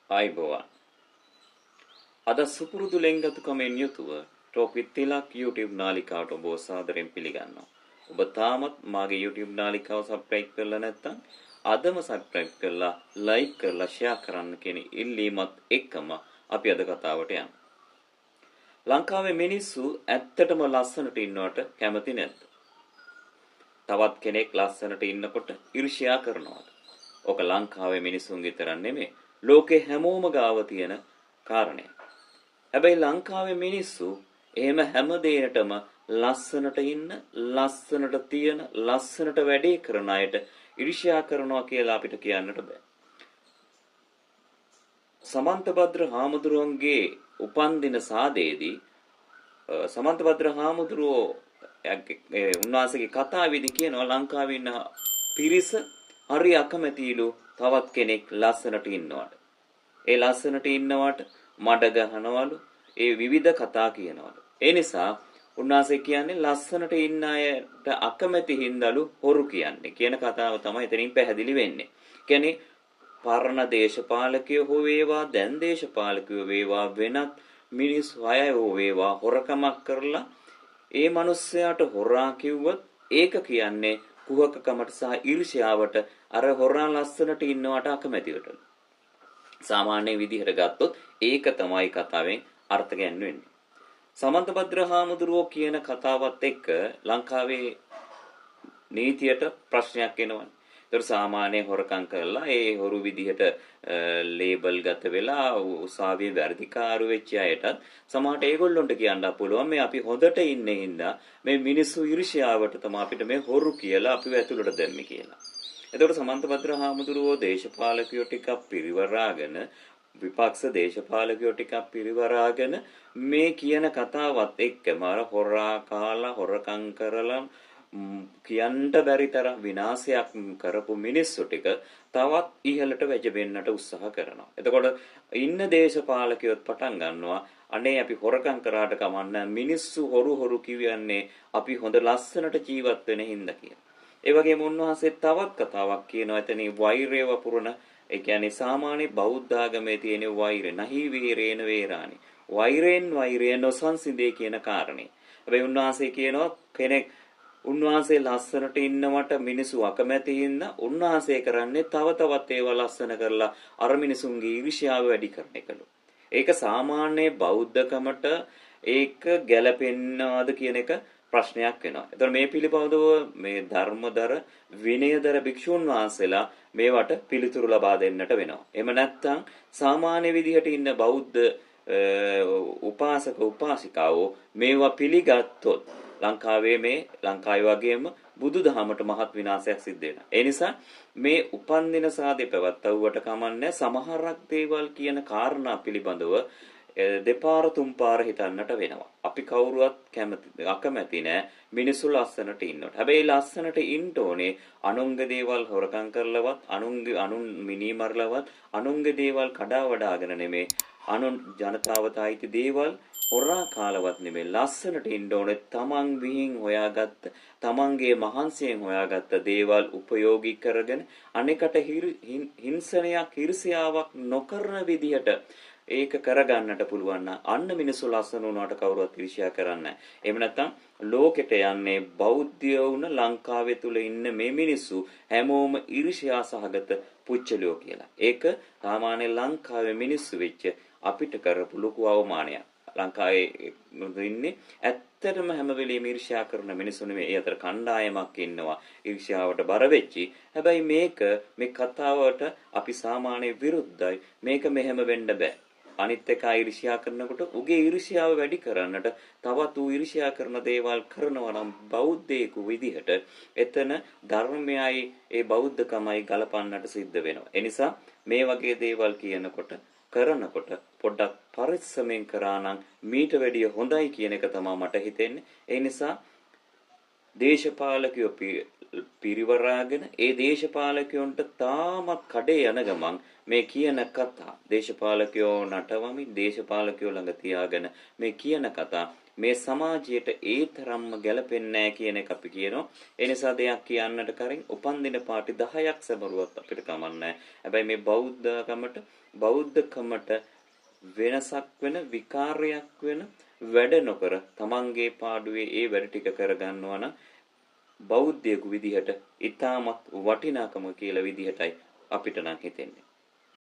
ආයුබෝවන්. අද සුපුරුදු ලෙන්ගතුකමෙන් යුතුව Talk with Tilak YouTube නාලිකාවට ඔබව සාදරයෙන් පිළිගන්නවා. ඔබ තාමත් මාගේ YouTube නාලිකාව සබ්ස්ක්‍රයිබ් කරලා නැත්නම් අදම සබ්ස්ක්‍රයිබ් කරලා ලයික් කරලා ෂෙයා කරන්න කියන ඉල්ලීමත් එක්කම අපි අද කතාවට යමු. ලංකාවේ මිනිස්සු ඇත්තටම ලස්සනට ඉන්නවට කැමති නැද්ද? තවත් කෙනෙක් ලස්සනට ඉන්නකොට ඊර්ෂ්‍යා කරනවද? ඔක ලංකාවේ මිනිස්සුන් විතරක් නෙමෙයි, ලෝකේ හැමෝම ගාව තියෙන කාරණයක්. හැබැයි ලංකාවේ මිනිස්සු එහෙම හැම දෙයකටම ලස්සනට ඉන්න, ලස්සනට තියෙන, ලස්සනට වැඩේ කරන අයට ඊර්ෂ්‍යා කරනවා කියලා අපිට කියන්නට බෑ. සමන්තභද්‍ර හාමුදුරුවන්ගේ උපන්දින සාදයේදී සමන්තභද්‍ර හාමුදුරුවෝ උන්වහන්සේගේ කතාවේදී කියනවා ලංකාවේ ඉන්න පිරිස හරි අකමැතිලු තවත් කෙනෙක් ලස්සනට ඉන්නවට. ඒ ලස්සනට ඉන්නවට මඩ ගහනවලු, ඒ විවිධ කතා කියනවලු. ඒ නිසා උන්වහන්සේ කියන්නේ ලස්සනට ඉන්න අයට අකමැති හින්දාලු හොරු කියන්නේ කියන කතාව තමයි එතනින් පැහැදිලි වෙන්නේ. කියන්නේ පරණ දේශපාලකයෝ හෝ වේවා, දැන් දේශපාලකයෝ වේවා, වෙනත් මිනිස් අය හෝ වේවා, හොරකමක් කරලා ඒ මිනිස්සයාට හොරා කිව්වොත් ඒක කියන්නේ කුහකකමට සහ ඊර්ෂ්‍යාවට, අර හොරා ලස්සනට ඉන්නවට අකමැතිවට. සාමාන්‍ය විදිහට ගත්තොත් ඒක තමයි කතාවෙන් අර්ථ ගැන්වෙන්නේ. සමන්තභද්‍ර හාමුදුරුවෝ කියන කතාවත් එක්ක ලංකාවේ නීතියට ප්‍රශ්නයක් එනවනේ. ඒතර සාමාන්‍ය හොරකම් කරලා ඒ හොරු විදිහට ලේබල් ගත වෙලා උසාවියේ වැරදිකාරු වෙච්ච අයටත් සමහරට ඒගොල්ලොන්ට කියන්න පුළුවන් මේ අපි හොඳට ඉන්නේ හින්දා මේ මිනිස්සු ඊර්ෂ්‍යාවට තමයි අපිට මේ හොරු කියලා අපිව ඇතුළට දැම්මේ කියලා. එතකොට සමන්තභද්‍ර හාමුදුරුවෝ දේශපාලකයෝ ටිකක් පිරිවරාගෙන, විපක්ෂ දේශපාලකයෝ ටිකක් පිරිවරාගෙන මේ කියන කතාවත් එක්කම අර හොරා කාලා හොරකම් කරලා කියන්න බැරි තරම් විනාශයක් කරපු මිනිස්සු ටික තවත් ඉහළට වැජබෙන්නට උත්සාහ කරනවා. එතකොට ඉන්න දේශපාලකයොත් පටන් ගන්නවා අනේ අපි හොරකම් කරාට කමන්න මිනිස්සු හොරු හොරු කියන්නේ අපි හොඳ ලස්සනට ජීවත් වෙන හින්දා කියලා. ඒ වගේම උන්වහන්සේ තවත් කතාවක් කියනවා එතනින් වෛරය වපුරන, ඒ කියන්නේ සාමාන්‍ය බෞද්ධ ආගමේ තියෙන වෛරය, නහි වීරේන වේරානි, වෛරයෙන් වෛරය නොසන්සිඳේ කියන කාරණේ. හැබැයි උන්වහන්සේ කියනවා කෙනෙක් උන්වහන්සේ ලස්සනට ඉන්නවට මිනිස්සු අකමැති හින්දා උන්වහන්සේ කරන්නේ තව තවත් ඒවා ලස්සන කරලා අර මිනිසුන්ගේ ඊර්ෂ්‍යාව වැඩි කරන එකලු. ඒක සාමාන්‍ය බෞද්ධකමට ඒක ගැලපෙන්නවද කියන එක ප්‍රශ්නයක් වෙනවා. එතකොට මේ පිළිබඳව මේ ධර්මදර විනයදර භික්ෂුන් වහන්සේලා මේවට පිළිතුරු ලබා දෙන්නට වෙනවා. එහෙම නැත්නම් සාමාන්‍ය විදිහට ඉන්න බෞද්ධ උපාසක උපාසිකාවෝ මේවා පිළිගත්තොත් ලංකාවේ මේ ලංකාවේ වගේම බුදුදහමට මහත් විනාශයක් සිද්ධ වෙනවා. ඒ නිසා මේ උපන්දින සාදේ පැවැත්වුවට කමන්නේ සමහරක් දේවල් කියන කාරණා පිළිබඳව දෙපාර තුන් පාර හිතන්නට වෙනවා. අපි කවුරුවත් කැමති අකමැති නෑ මිනිස්සු ලස්සනට ඉන්නවට. හැබැයි ලස්සනට ඉන්න ඕනේ අනුන්ගේ දේවල් හොරකම් කරලවත්, අනුන්ගේ අනුන් මිනී මරලවත්, අනුන්ගේ දේවල් කඩා වඩාගෙන නෙමෙයි, අනුන් ජනතාවට අයිති දේවල් හොරා කාලවත් නෙමෙයි. ලස්සනට ඉන්න ඕනේ තමන් විහිං හොයාගත්ත, තමන්ගේ මහන්සියෙන් හොයාගත්ත දේවල් උපයෝගී කරගෙන අනෙකට හිංසනයක් ඊර්ෂ්‍යාවක් නොකරන විදිහට ඒක කරගන්නට පුළුවන් නම් අන්න මිනිස්සු ලස්සන වුණාට කවුරුවත් ඊර්ෂ්‍යා කරන්නේ නැහැ. එහෙම නැත්නම් ලෝකෙට යන්නේ බෞද්ධයෝ වුණ ලංකාවේ තුල ඉන්න මේ මිනිස්සු හැමෝම ඊර්ෂ්‍යා සහගත පුච්චලියෝ කියලා. ඒක සාමාන්‍ය ලංකාවේ මිනිස්සු වෙච්ච අපිට කරපු ලොකු අවමානයක්. ලංකාවේ ඉන්නේ ඇත්තටම හැම වෙලෙම ඊර්ෂ්‍යා කරන මිනිස්සු නෙමෙයි. ඒ අතර කණ්ඩායමක් ඉන්නවා ඊර්ෂ්‍යාවට බර වෙච්චි. හැබැයි මේක මේ කතාවට අපි සාමාන්‍ය විරුද්ධයි. මේක මෙහෙම වෙන්න බෑ. අනිත් එක ඊර්ෂ්‍යා කරනකොට උගේ ඊර්ෂ්‍යාව වැඩි කරන්නට තවත් ඌ ඊර්ෂ්‍යා කරන දේවල් කරනවා නම් බෞද්ධයෙකු විදිහට එතන ධර්මයයි ඒ බෞද්ධකමයි ගලපන්නට සිද්ධ වෙනවා. ඒ නිසා මේ වගේ දේවල් කියනකොට කරනකොට පොඩ්ඩක් පරිස්සමෙන් කරා නම් මීට වැඩිය හොඳයි කියන එක තමයි මට හිතෙන්නේ. ඒ නිසා දේශපාලකයෝ පිරිවරාගෙන ඒ දේශපාලකයන්ට තාමත් කඩේ යන ගමන් මේ කියන කතා, දේශපාලකයෝ නටවමින් දේශපාලකයෝ ළඟ තියාගෙන මේ කියන කතා මේ සමාජයට ඒ තරම්ම ගැලපෙන්නේ නැහැ කියන එක අපි කියනවා. ඒ නිසා දෙයක් කියන්නට කලින් උපන්දින පාටි 10ක් සැමරුවත් අපිට කමක් නැහැ. හැබැයි මේ බෞද්ධකමට වෙනසක් වෙන විකාරයක් වෙන වැඩ නොකර තමන්ගේ පාඩුවේ ඒ වැඩ ටික කරගන්නවා නම් බෞද්ධයෙකු විදිහට ඉතාමත් වටිනාකම කියලා විදිහටයි අපිට නම් හිතෙන්නේ.